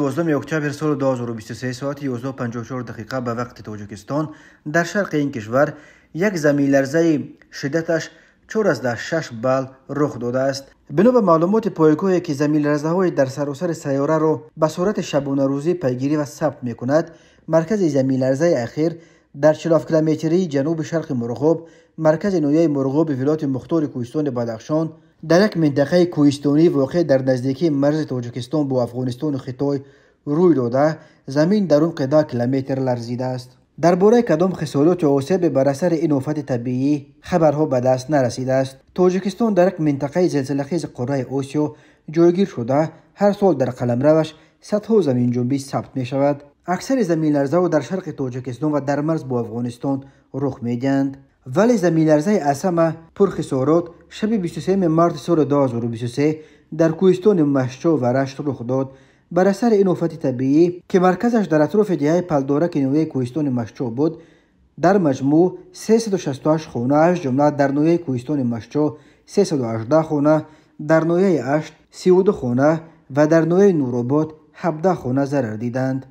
12 октябр соли 2023 соати 11:54 дақиқа ба вақти Тоҷикистон дар шарқи ин кишвар як заминларзаи шиддаташ 4,6 балл рух додааст. Бино ба маълумоти пойгоҳе, ки заминларзаҳои дар саросари сайёраро ба сурати шабонарӯзӣ пайгирӣ ва сабт мекунад, маркази заминларзаи ахир дар 47 километрии ҷануби шарқи Мурғоб, маркази ноҳияи Мурғоби вилояти мухтори кӯҳистони Бадахшон, дар як минтақаи кӯҳистонӣ воқеъ дар наздикии марзи Тоҷикистон бо Афғонистону Хитой рӯй дода, замин дар умқи 10 километр ларзидааст. Дар бораи кадом хисороту осебе бар асари ин офати табиӣ хабарҳо ба даст нарасидааст. Тоҷикистон дар як минтақаи зилзилахези қораи Осиё ҷойгир шуда, ҳар сол дар қаламраваш садҳо заминҷунбӣ сабт мешавад. Аксари заминларзаҳо дар шарқи Тоҷикистон ва дар марз бо Афғонистон рух медиҳанд. Вале заминларзаи аз ҳама пурхисорот шаби 23 марти соли 2023 дар кӯҳистони Машчо ва Рашт рух дод. Бар асари ин офати табиӣ, ки марказаш дар атрофи деҳаи Палдораки ноҳияи кӯҳистони Машчо буд, дар маҷмӯъ 368 хона, аз ҷумла дар ноҳияи кӯҳистони Машчо 318 хона, дар ноҳияи Ашт 32 хона ва дар ноҳияи Нуробод 17 хона зарар диданд.